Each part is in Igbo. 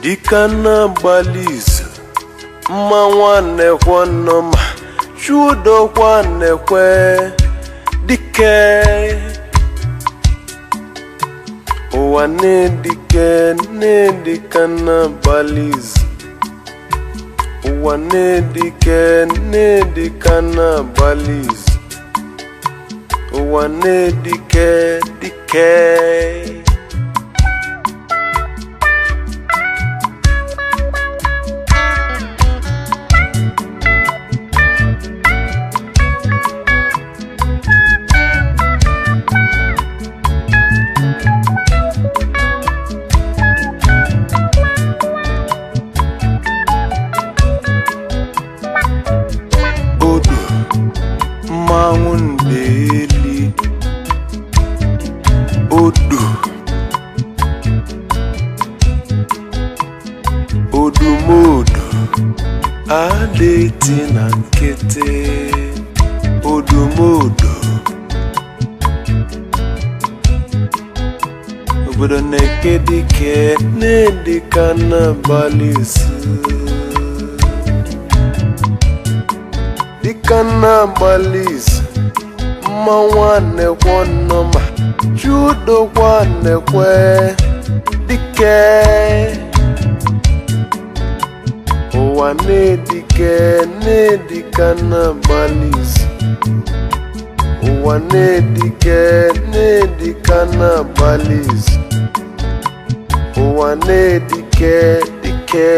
Dịka na-agbalị izu mma nwanne kwọnọma chudokwa nekwe dike ụwa na-edike na-edika na-agbalị izu ụwa na-edike na-edika na-agbalị izu ụwa na-edike dike. Odu mmanwụ ndeli, odu odumodu adịtị na nkịtị, odumodu obodo na-eke dike na-edika n'abalị izu dịka na-agbalị izu mma nwanne kwọnọma chudokwa nekwe dike ụwa na-edike na-edika n'abalị izu ụwa na-edike na-edika n'abalị izu ụwa na-edike dike.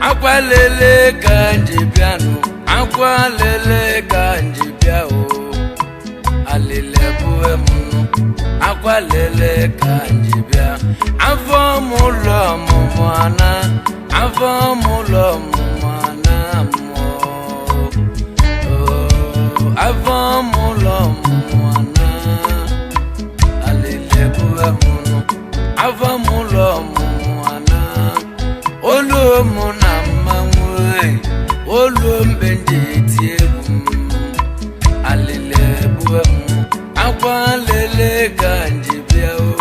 Akwa lele ka nji bịanụ, akwa lele ka nji bịa o, alele bue m nụ, akwa lele ka nji bịa. Afọ m ụlọ ọmụmụ ana, afọ m ụlọ ọmụmụ ana mụọ. Afọ m ụlọ ọmụmụ ana, alele bue m nụ, afọ m ụlọ ọmụmụ ana. Olu mụ na mmanwụ e, olu mbe ndị eti egwu m, alele bue m, akwa lele ka nji bịa o,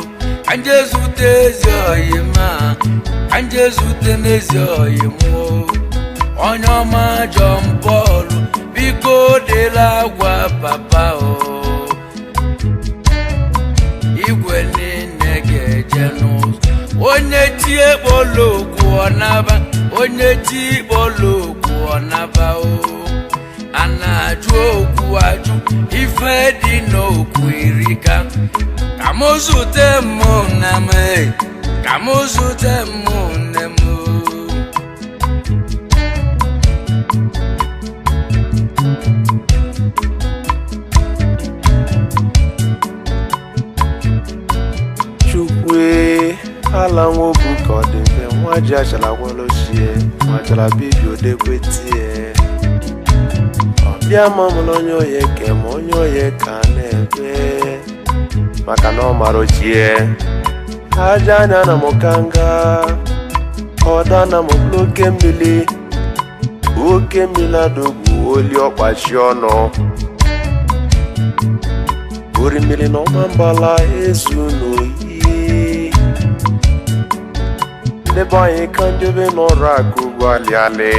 ka nje zute ezi oyi m a, ka nje zute n'ezi oyi m o. Onye ọma John Paul, biko dịla agwa papa o, igwe niile ga-eje n'ụzọ. Onye chi ekpolo okwu ọnaba, onye chi ekpolo okwu ọnaba o, a na-ajụ okwu ajụ, ife dị n'okwu erika. Ka m zute mụ nne m e, ka m zute mụ nne m o. Chukwu ala nwobu ka ọ dị mfe nwa ji achala gwalochie nwa achala bibi odekwetie ọbịa mamụrụ onye oye ke ma onye oye ka na-ebe maka na ọ mara ochie aja anya na m kanga ọda na m bụrụ oke mmiri oke mmiri adogbu oli ọkpachi ọnụ orimiri na ọma mbala ezu n'oyi ndị be anyị ka njebe n'ọrụ akụ ugbo alịalị.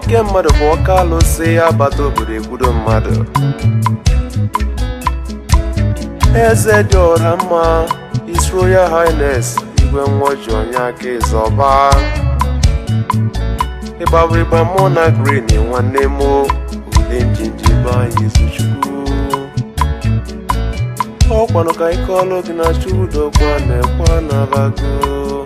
Oke mmadụ bụ ọka alụsị abata obodo ekwudo mmadụ. Eze dị ọra mma, His Royal Highness Igwe Nwoji onye aka ịzọba. Ịgbabụ ịgba mụ na green nwanne m ude njinji be anyị Izuchukwu. Ọkwanụ ka anyị kọọlụ gị na Chudokwa na-ekwe anabago.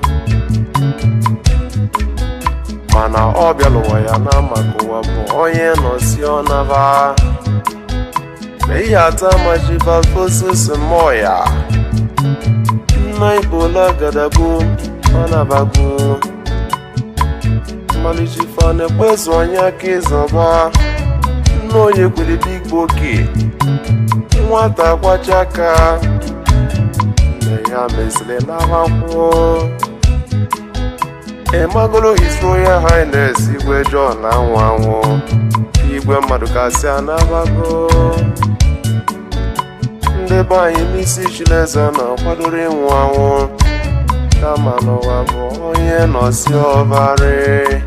Mana ọ bịala ụwa ya na maka ụwa bụ onye nọsi ọnaba. Ma ihe ata majibalfosus mmụọ ya. Nna Igbola gadagbu ọnabago. Mmalijifa na-ekpezu onye aka ịzọba. Nna onye kwere big boke. Nwata kwacha aka nne ya meziri n'akwụkwọ. Ịmagolo His Royal Highness Igwe John anwụ anwụ. Igwe mmadụ kasị anabago. Ndị be anyị n'isi Chineze na-akwadoro ịnwụ anwụ. Kama n'ụwa bụ onye nọsi ọbarị.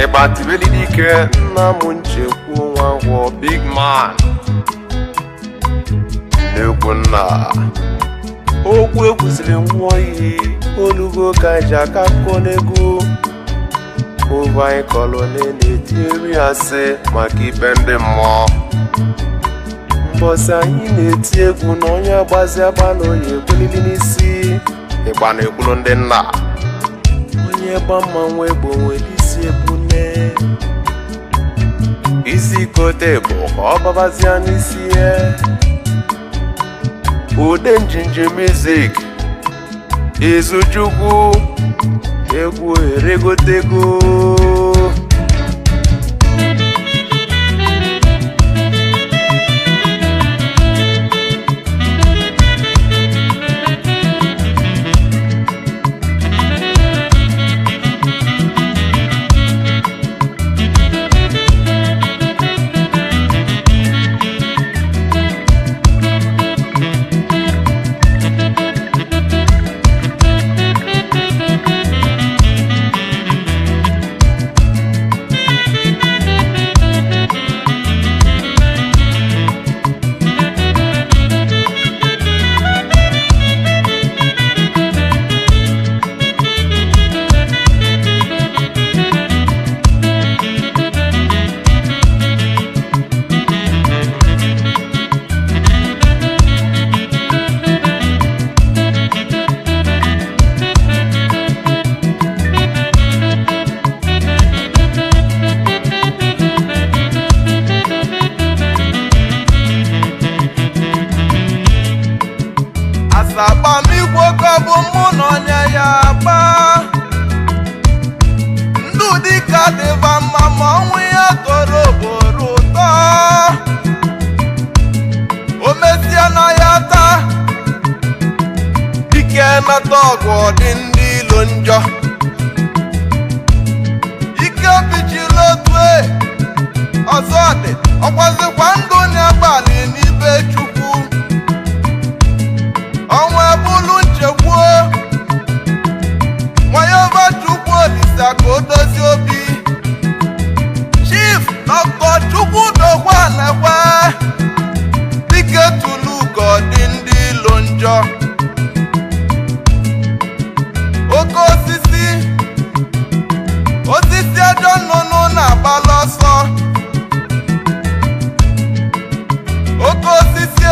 Ịgbatibelidike nna m nchekwu nwa ngwọ big man. Nnekwu nna okwu ekwusịrị nwụọ iyi olugo ka eji aka akụkọ n'egwu. Ovu anyị kọrọ ole na-eti eri asị maka ikpe ndị mmụọ. Mbọsị anyị na-eti egwu na onye agbazi agba na oyi ekwelili n'isi. Ịgba na-ekwulu ndị nna. Onye gba mmanwụ egbo nwere isi ebune. Isi kote bụ ka ọ babazia n'isi ya. Ude njinji music Izuchukwu egwu eregotego. Asabamigwe ka bụ mụ na onye ya agba. Ndụ dịka dịba mma ma ọnwụ ya toro bụrụ ụtọ. O mesie na ya taa, dike nata ọgụ ọ dị ndị ilo njọ. Ike bichiri otu e, ọzọ dị ọkwazikwa ndụ na-agbalị n'ibe Chukwu. Ọnwa ebulu nchegbuo nwayọba Chukwu Olisa ka o dozie obi. Chief Dr. Chukwu dokwa nekwe dike tulu ka ọ dị ndị ilo njọ. Oke osisi osisi ajọ nnụnụ na-agbala ọsọ. Oke osisi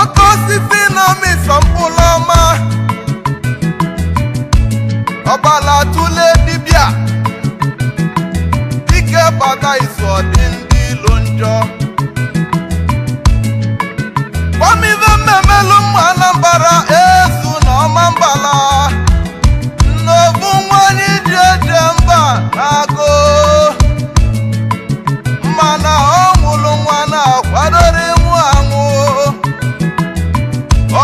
oke osisi na-amịsọ mkpụrụ ọma. Ọbala tụle dibịa dike gbada izu ọ dị ndị ilo njọ. Gbamive mmemelu mma Anambra ezu na ọma mbala. Nnovu nwanyị ji eje mba na-agụ. Mana ọ nwụrụ nwa na-akwadoro ịnwụ anwụ.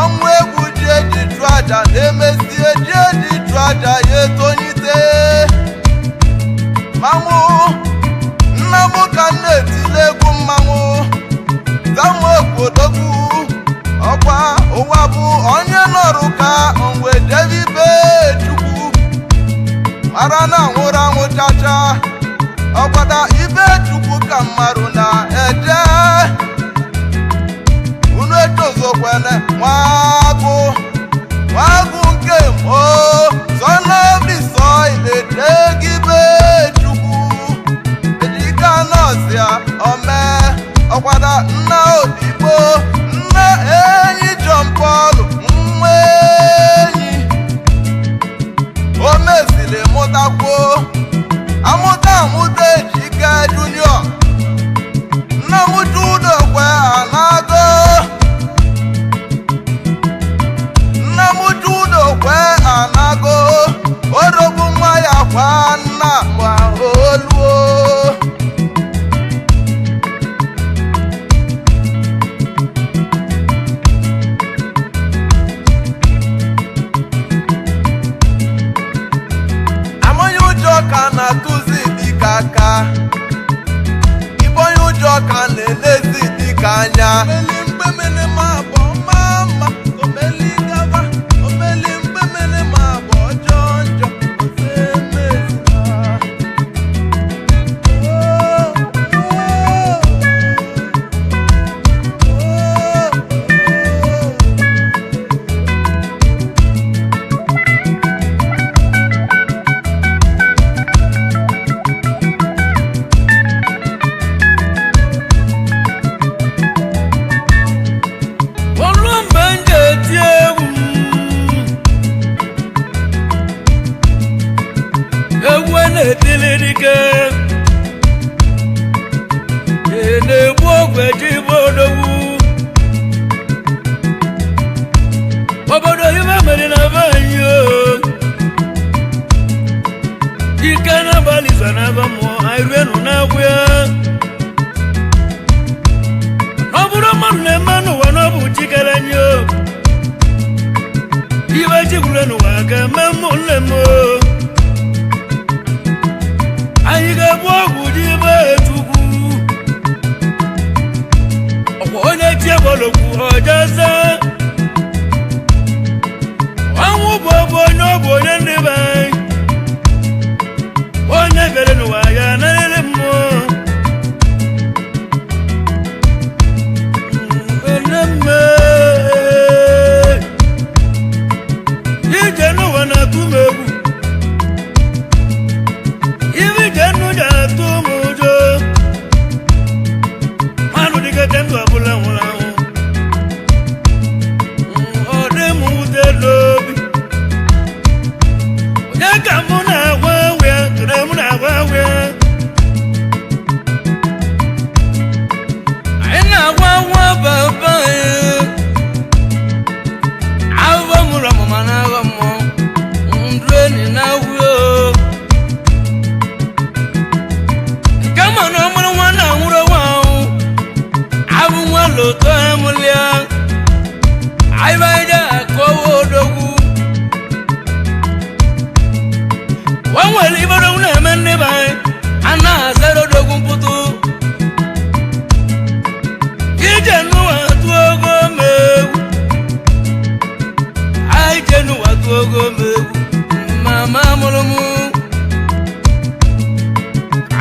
Ọnwụ egwu ji eji chụ aja na-emezie ji eji chụ aja ya etonyite. Mmanwụ nna m ka m na-etile egwu mmanwụ. Zamogbodogwu ọkwa ụwa bụ onye nọrụ ka mgbe jebe ibe Chukwu. Mara na nwụrụ anwụ chacha. Nna Odigbo, nna enyi John Paul, nwa enyi. O meziri mụtakwuo amụta amụta Ejike Junior. Nna m Chudokwe anago. Nna m Chudokwe anago. Orogbu nwa ya kwa nna ma oluo. Amụghị ụjọ ka na-atụzi dịka aka. Ibe onye ụjọ ka na-elezi dịka anya. Omeli mgbemele ma bụ ọma mma, omeli gaba, omeli mgbemele ma bụ ọjọọ njọ, ọzọ emezila. Oh, oh, oh, oh. Olu mgbe m ji eti egwu m, egwu a na-etili dike ị na-egbu ogwe ji bụ odogwu obodo ibe mere na be anyị o. Ike n'abalị so n'aba mmụọ anyị ruenu na-agwụ ya na ọ bụrụ mmadụ na-eme n'ụwa na ọ bụ chi kere anyị o. Ibe chi kwuru n'ụwa ga-eme mụ nne m o. Anyị ga-egbu ọgwụ ji be Chukwu. Ọkwa onye chi egbolokwu ọjọze ọnwụ bụ ọbụ onye ọ bụ onye ndị be anyị. Onye bịara n'ụwa ya narịrị mmụọ. Nne, ije n'ụwa na-atụ m egwu. Ibe ije nnu ji atụ m ụjọ. Mmadụ dịkete ndụ ọbụla nwụrụ anwụ. Ọ dị m wute n'obi. Onye ka mụ na-agwa ya? Kedu mụ na-agwa ya? Anyị na-agwa nwa baba anyị. Ahụhụ mụrụ ọmụma na-aghọ mmụọ. Ndụ enyi na-agwụ o. Nke ma na ọ mụrụ nwa na-anwụrụ nwa ahụ. Abụ nwa loto emụlịa. Anyị bụ anyị ji akọwa odogwu. O nwere ibe odogwu na-eme ndị be anyị. A na-azara odogwu mpụtụ. Ije n'ụwa tụọ ogo m egwu. Anyị je n'ụwa tụọ ogo m egwu. Mama mụrụ m.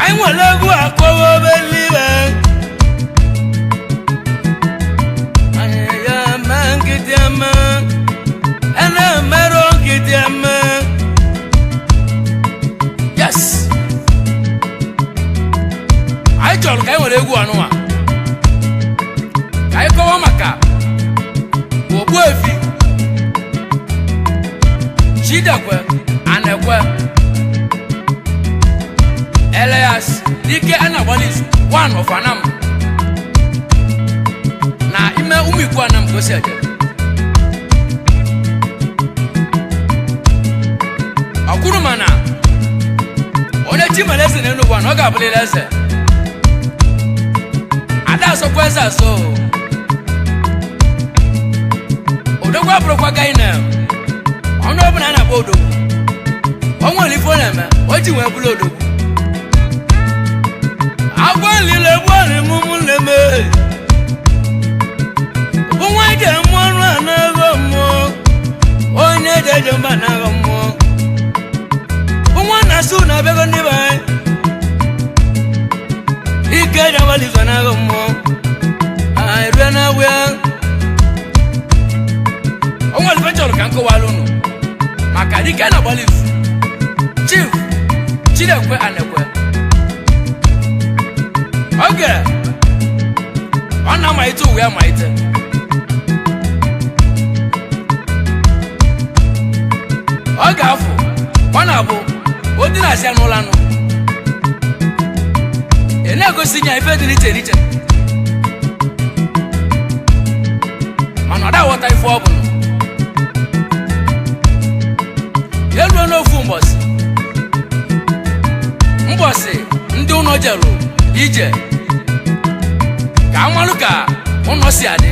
Anyị nwere egwu akọwa obele ibe. Anyị ya eme nkịtị eme. E na-emerụ nkịtị eme. Yes! Anyị chọrọ ka anyị nwere egwu ọnụnwa. Ka anyị kọwa maka Ogbuefi Chidekwe Anekwe Elias Dike Anagbalizu one of Anam na ime ụmụ ikwu Anam ka o si eje. Ọkwụrụ mana onye chi mere eze n'elu ụwa na ọ ga-abụrịrị eze. Ada asọkwa eze asọ o. Odogwu abụrụkwa gainem. Ọnụ ọbụla a na-akpọ odogwu, o nwere ife ọ na-eme o ji wee bụrụ odogwu. Agwa nlile gbuori m nne m bụ nwa eji eme ọrụ a na-aghọ mmụọ. Onye eji eje mba na-aghọ mmụọ bụ nwa na-asụ na abịago ndị be anyị. Ike eji abalị izu na-aghọ mmụọ anyị rue na agwụ ya. O nwere ife chọrọ ka m kọwara unu maka dike na-agbalị izu Chief Chidekwe Anekwe. Oge Ọ na-amalite ụwa ya malite. Ọ ga-afụ ọ na-abụ o dị na-asị ya n'ụlọ anụ ị na-egosi ya ife dị n'iche n'iche, mana ọ da-aghọta ife ọ bụla. Eluo n'ofu mbọsị mbọsị ndị ụnọ jelụ ije ka amalụ ka ụnọ si adị.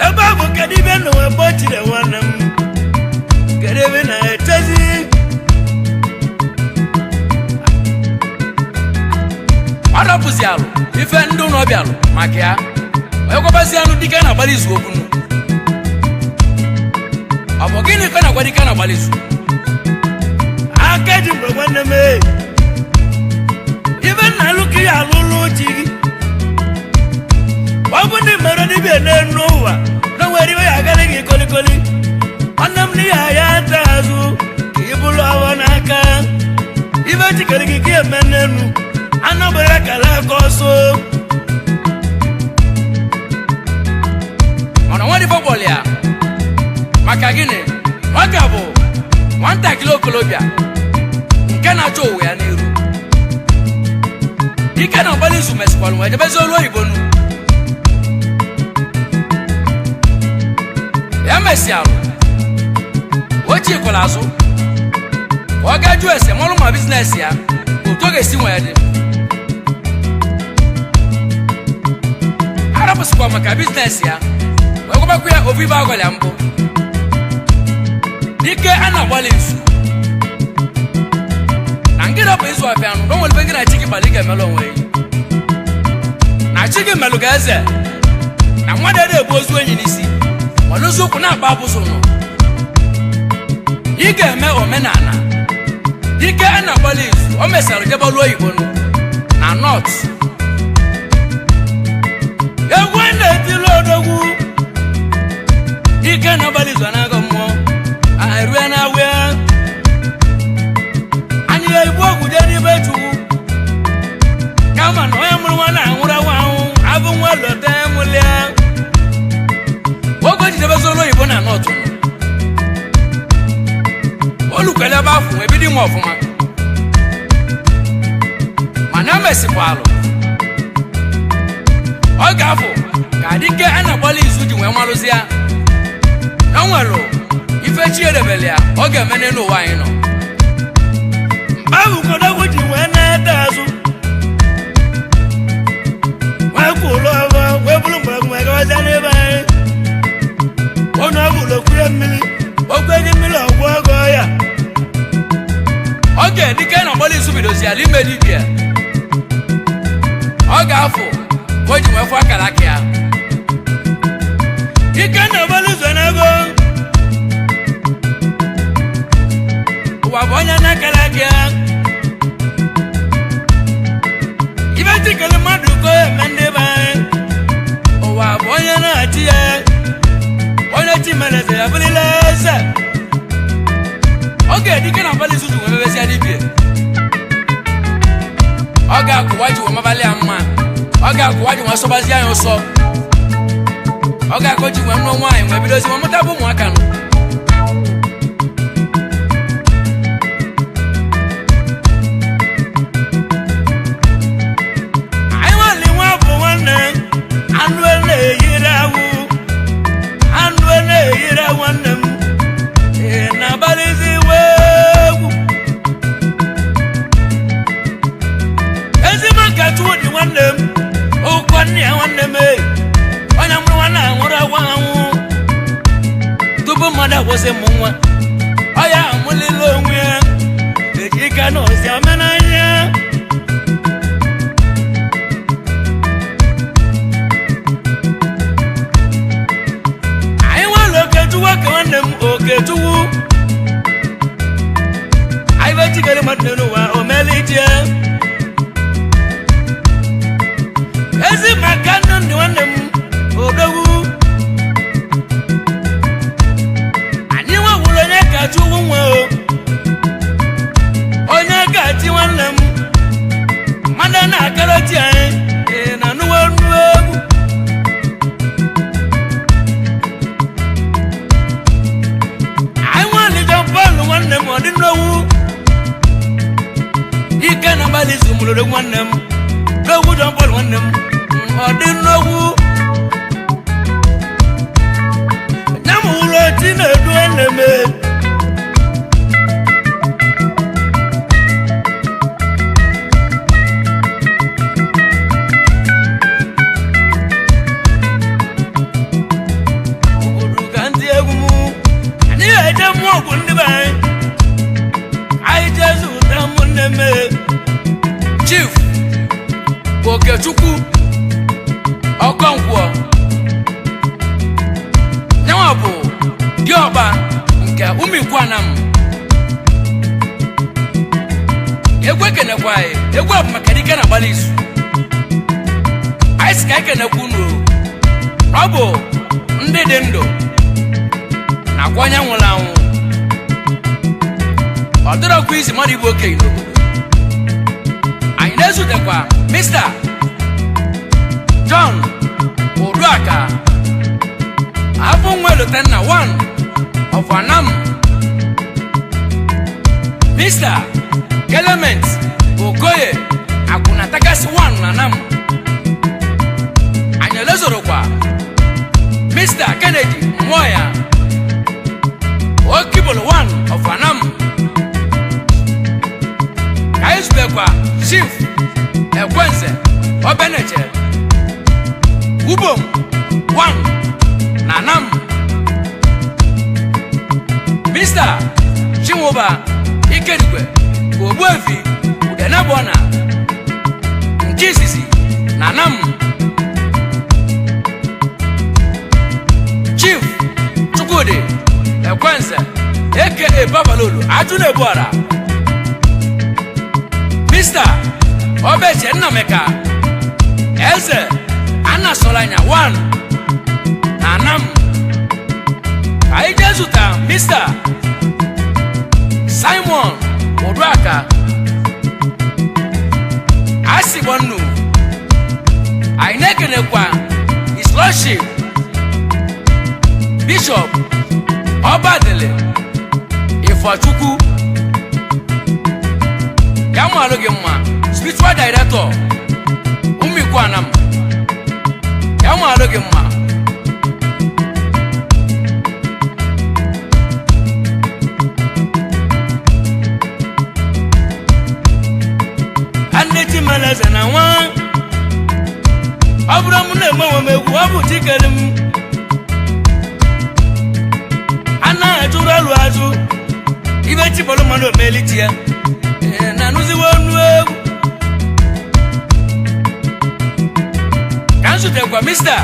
Ebe a bụ kedu ibe na nwe gbochiri nwanne m, kedu ebe na-echezi? Ọ dọpụzi alụ ife ndị ụnọ bịalụ maka ya onye kwabazi anụ dike na-agbalị izu okwunu. Ọ bụ gịnị ka na-agwa dike na-agbalị izu? Aka ji mgbe nwanne m ee. Ibe nna alụ ka ya alụlụ chi gị, ọ bụ ndị mere dibịa n'elu ụwa na nwere iwe ya agara gị kolikoli nwanne m n'ihe ya ata azụ ka ị bụrụ ọwa n'aka ibe jikere gị ka eme n'elu anụ bụrụ akara aka ọsọ. Mana nwa dị bọbọlụ ya maka gịnị? Nwata bụ nwatakịrị okolobịa nke na-achọ ụwa ya n'iru. Dike na ọgbala izu mesịkwara wee jebezi olu oyibo nu. Ya mesịalụ o chikwara azụ ka ọ gaa jụọ ese mọrụ ma business ya otu ọ ga-esi nwee dị. Arapụsịkwa maka business ya wee gwabakwa ya ofu ibe agwala ya mbụ. Dike a na-agbalị nsu na ngịrị ọ bụ ịzụ afịa anụ na o nwere ebe gị na chi gị gbalị ga-emelụ onwe ya na chi gị melụ ga eze na mmadụ ede ebu ozu enyi n'isi mana ozu ụkwụ na-akpa abụzụ nọ. Ị ga-eme omenala. Dike a na-agbalị izu o mesara jebe ọlụ oyibo nụ na nọt. Egwu na-etili odogwu ike na-agbalị izu anaghị mmụọ arue na awịa anyị ga-egbu ogwu jee n'ibe chukwu kama na onye mụrụ nwa na-anwụrụ anwụ anwụ abụ nwa lọta mụlịa. Oge o jidebezi olu oyibo na nọt olukwele ebe afọ wee bido ime ọfụma, mana emesikwalụ ọ ga-afụ ka dike a na-agbalị izu ji wee marụzi ya na o nwere ife chi edebele ya ọ ga-eme n'elu ụwa anyị nọ. Mgbe ahụ kodogwu ji wee na-ete azụ wee kwụ ụlọ ọba wee bụrụ mgbọrọgwụ wee gawazịa n'ebe anyị onye ọ bụla okwuye mmiri okweghị mmiri ọgwụ ọgọ ya. Oge dike na agbalị izu bidozi ala ime dibịa, ọ ga-afụ ka o ji wee fụ akara aka ya. Ike na agbalị izu n'ego ụwa bụ onye na-akara aka ya ibe jikere mmadụ ko eme ndị be anyị ụwa bụ onye na-achị ya onye chi mere eze ya bụrụla eze. Oge dike na agbalị izu ji wee mebezia dibịa, ọ ga-akụwa ji wee mabalị ya mma, ọ ga-akụwa ji wee sọbazi ya ụsọ, ọ ga-akụ ji wee nụọ nwaanyị wee bidozi wee mụta bụ ụmụaka nụ. Anyị nwere nwa bụ nwanne anụ na-eyiri awụ anụ na-eyiri nwanne m ị na-abalịzi iwe egwu ezigbo ka chukwu dị nwanne m ụkọ nne ya nwanne m e onye mụrụ nwa na-anwụrụ agwa anwụ tupu mmadụ akwụsị mụ nwa ọ ya amụlila onwe ya eji ike na ozi omenanya. Anyị nwere okechukwu oke nwanne m okechukwu anyị bụ ejikere mmadụ n'ụwa omelije ezi maka nnu ndị nwanne m odogwu anyị nwewuru onye kachi ugwu nwe o onye kachi. Okechukwu Ọkọnkwọ, nyanwa bụ diọkpa nke Ụmụikwuanam. Egwu ekenekwa anyị, egwu a bụ maka dike na agbalị izu. Anyị sị ka anyị kenekwa unu o. Ọ bụ ndị dị ndụ nakwa onye nwụrụ anwụ. Ọ dịrọkwa izi mmadụ ịbụ okenye n'obodo. Anyị na-ezutekwa Mr. John Uduaka, afọ nwa Lotenna 1 of Anam. Mr. Clement Okoye Akwụnatakasị 1 na Anam. Anyị elezorokwa Mr. Kennedy Nwoya, Okibolo 1 of Anam. Ka anyị zutekwa Chief Ekwenze Obeneche, Ubom 1 na Anam. Mr. Chinwụba Ikerigwe Ogbuefi Udenabona nke izizi na Anam. Chief Chukwudi Ekwenze aka Babalolu Ajụnebuara. Mr. Obeche Nnameka Eze Anasolanya 1 na Anam. Anyị jee zụta Mr. Simon Uduaka Asigbonnu. Anyị na-ekenekwa His Lordship Bishop Ọbadịlị Ifọchukwu, ya mmalụ gị mma, Spiritual Director Ụmụikwuanam, ya mmalụ gị mma. Nne Chimeleze na nwa ọ bụrụ m na-eme onwe m egwu, ọ bụ chikere m anaghị ajụrụ alụ azụ ibe chibọlụ mmadụ omelichi ya. Ee, na anụziwo ọnụ egwu Ka m zutekwa Mr.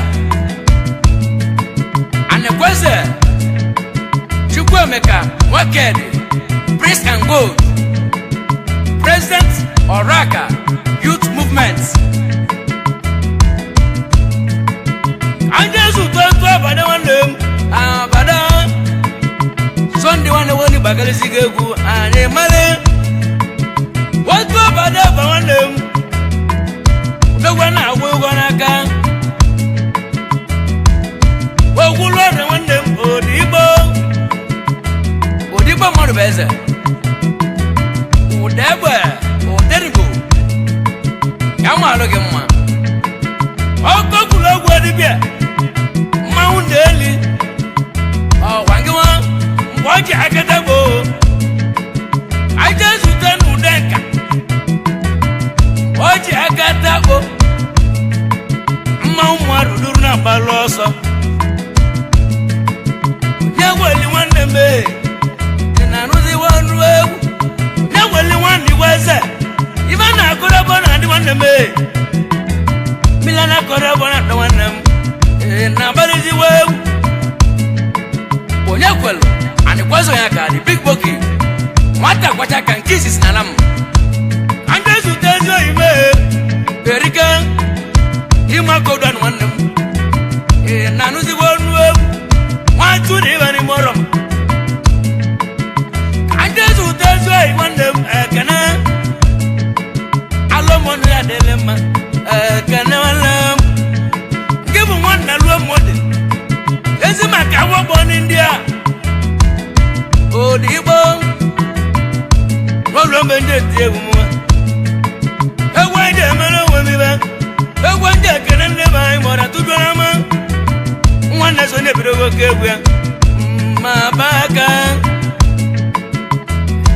Anekweze Chukwuemeka Nwakedi, Prince and Gold, President Oraka Youth Movement. Anyị ezute otu abalị nwanne m abada Sọnde nwanne woni gbagalisi gị egwu anyị mara otu abalị aba nwanne m odogwa na-agwụ ụgwọ n'aka ogwulu ọrịa nwanne m odigbo. Odigbo mmadụ bụ eze ụda egbe ụdịrịgo ya malụ gị mma. Ọkọ kwuru ogwu dibịa mmanwụ na-eli Ọgwa gị nwa. Mgbe ọ ji akata bụ aja ezute n'ude nka o ji aka takpo mmanwụ mmadụ duru na-agbalụ ọsọ nye weli nwanne m ee Ị na-anụziwa ọnụ egwu. Nye weli nwanne iwe eze ife na-akụrụ ebe ọ na-adị nwanne m ee mmiri a na-akọrọ ebe ọ na-adị nwanne m ee na-agbalịziwa egwu. Onye kwelu anịkwazo ya ka dị big boki nwata kwacha ka nke izizi na Anam. Ka ndị ezute ezi oyibo Erike ịmakodo nwanne m ị na-anụziwa ọnụ egwu. Nwatụ na ịba n'ime ọrọ m ka ndị ezute ezi oyi nwanne m ekene alụmọnụ ya dịrị mma ekene nwanne m nke bụ nwanne ruo mmadụ ezi maka awọgbọ ndị a Odigbo n'ụlọ mgbe ndị eti egwu m egwu anyị ji emere onwe m ibe egwu ndị ekene nne m anyị mọra tụjụrụ ama nwanne so na-ebidogo oke egwu ya ma baka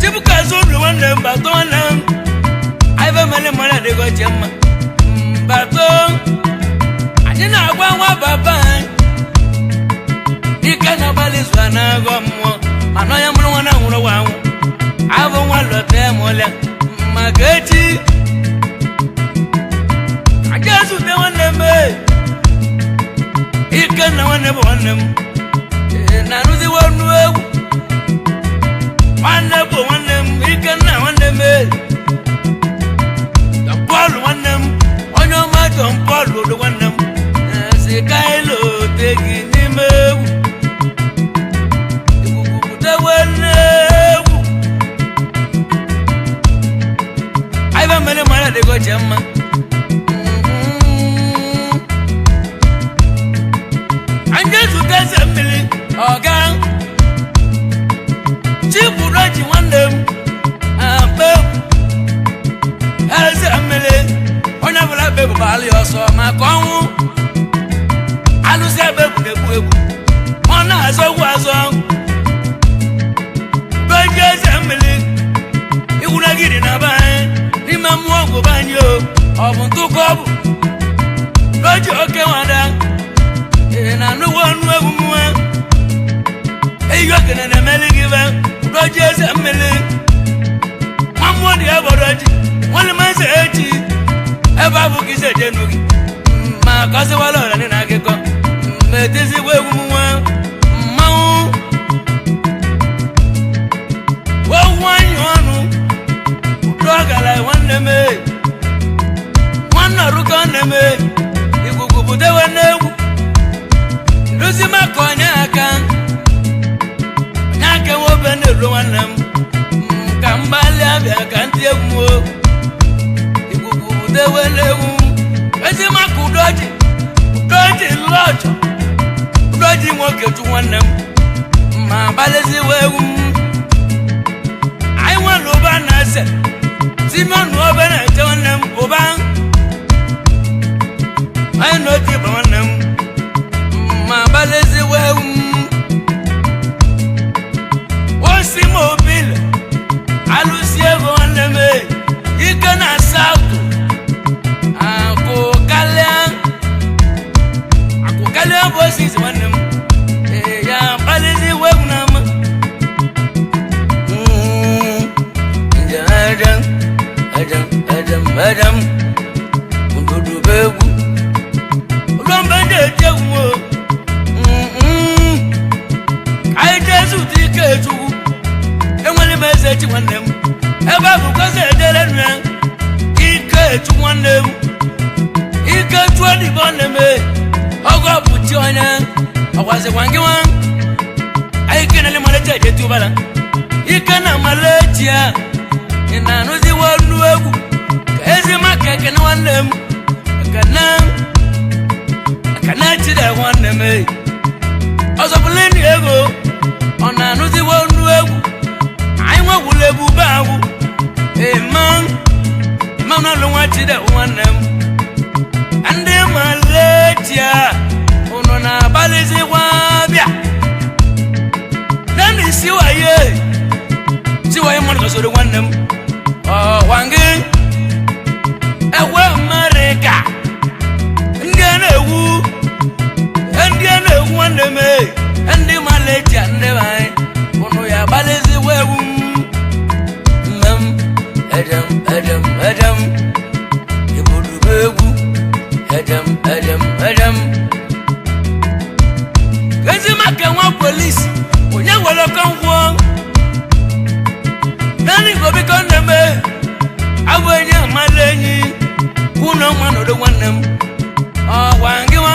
chibuka zuru nwanne m batọ nwanne m anyị be mere mmadụ adịghị ọchị mma batọ anyị na-agwa nwa baba anyị ike na-agbalị zụ a na-agọ mmụọ mana onye mụrụ nwa na-anwụrụ nwa anwụ abụ nwa lọta ya mụlịa maka echi. Ikenna nwanne bụ nwanne m. Ee, na-arụziwa ọnụ egwu. Nwanne bụ nwanne m, Ikenna nwanne m ee. John Paul nwanne m, onye ọma John Paul odo nwanne m. Ee, si ka anyị lote gị n'ime egwu. Ikuku butewe n'egwu. Anyị ba mere mara adịghị oche mma. Anyị zute eze mmiri ọga Chiburoji nwanne m akpa eze mmiri onye ọbụla kpebụ alụ ya ọsọ maka ọnwụ alụsị ebe egwu na-egbu egbu ọ na-azọ egwu azọ doji eze mmiri iwunagiri na be anyị n'ime mmụọ ọgwụ be anyị o ọ bụ ntụkọ ọ bụ doji oke nwada. Ee, na nnukwu ọnụ egwu mmụọ eyi okene na-emeli gị ibe doji eze mmiri nwa mmụọ dị ebe doji nwanne m eze echi ebe abụ ka isi ejenu gị ma kọziwala ọra ndị na akụkọ ma etizigwa egwu mmụọ mmanwụ owu anyị ọnụ udo ọgara nwanne m ee. Nwanne ọrụkọ nne m ee. Ikuku butewe n'egwu nduzi maka onye aka onye aka nwe obe na-eru nwanne m. Ka mgbalị abịa ka ntị egwu m o. Ikuku butewe n'egwu ezi maka udoji udoji lọjọ udoji nwoke chu nwanne m ma gbalịziwe egwu m. Anyị nwere ụba na eze Simeon obe na-eche nwanne m ụba anyị na otu ịba nwanne m ma gbalịziwe egwu m. Osi m obile alụsi ego nwanne m ee, ike na saụtụ akụ kalịa akụ kalịa bụ osisi nwanne m. Ee, ya gbalịziwe egwu na ama. Njem ejem ejem ejem ndudu bụ egwu ụlọmbe ndị eti egwu o. Anyị jee zụta ike chukwu enwere m eze chi nwanne m ebe a bụ kwesị ejere nụ ya ike chukwu nwanne m ike chụọ dịbọ nne m e. Ọgọ bụ chi onye ọkwazikwa gị nwa anyị kenele malechi eje tubara ike na malechi a ị na-anụziwa ọnụ egwu ka ezi maka ekene nwanne m ekene ekene chide nwanne m e. Ọzọ bụla ịnụ ego ọ na-anụziwa ọnụ egwu anyị nwegwula ebube agwụ ịma ịma n'ọlụ nwa chide nwanne m ndị malechi a unu na-agbalịzikwa bịa nenu isi waye si waye mmadụ gosoro nwanne m ọwa gị ekwe Amerịka ndị a na-egwu ndị a na-egwu nwanne m e, ndị Malaysia ndị be anyị unu ya agbalịzikwa egwu m mmem ejem ejem ejem ebudube egwu ejem ejem ejem ezi maka nwa polisi onye nwere ọkọngwọ naanị gobiko nne m abụ enyi amala enyi kwụnọ nwa n'odo nwanne m ọgwa gị nwa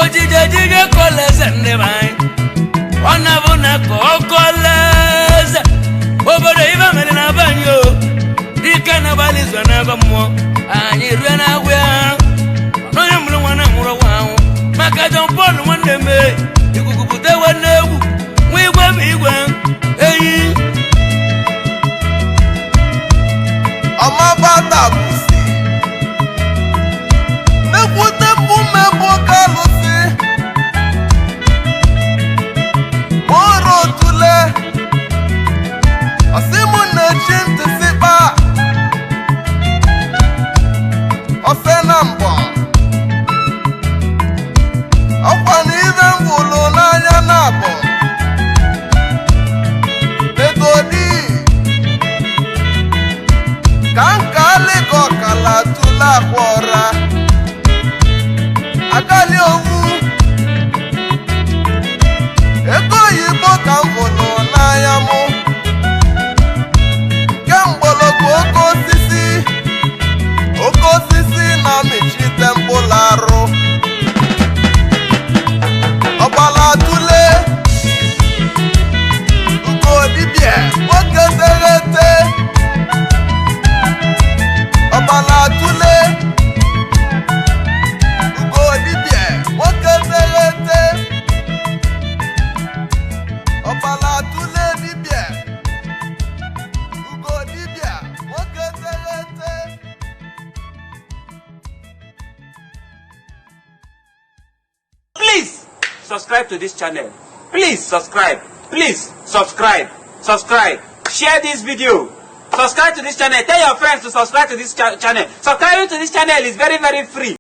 ojije jije kọleze ndị be anyị ọ na-abụ na ka ọ kọleze obodo ibe mere na be anyị o dike na abalị izu na-ebe mmụọ anyị rue na agwụ ya onye mụrụ nwa na nwụrụ nwa anwụ maka John Paul nwanne m e, ikuku bute nwanne egwu nwa igwe bụ igwe eyi ọmabata bụsi nnekwute mgbu oke alụsị mụrụ otule ọsị mụ na-echi ntị sịkpa ofe na mbọ ọkwa na ibe m gwụlụ n'anya na abọ egodi ka nka alịka ọkala tụle akwa ọra. Tụle Ugo dibịa nwoke teghete, ọbala tụle dibịa, Ugo dibịa nwoke teghete. Please subscribe to this channel. Please subscribe. Please subscribe. Subscribe. Share this video. Subscribe to this channel. Tell your friends to subscribe to this channel. Subscribing to this channel is very, very free.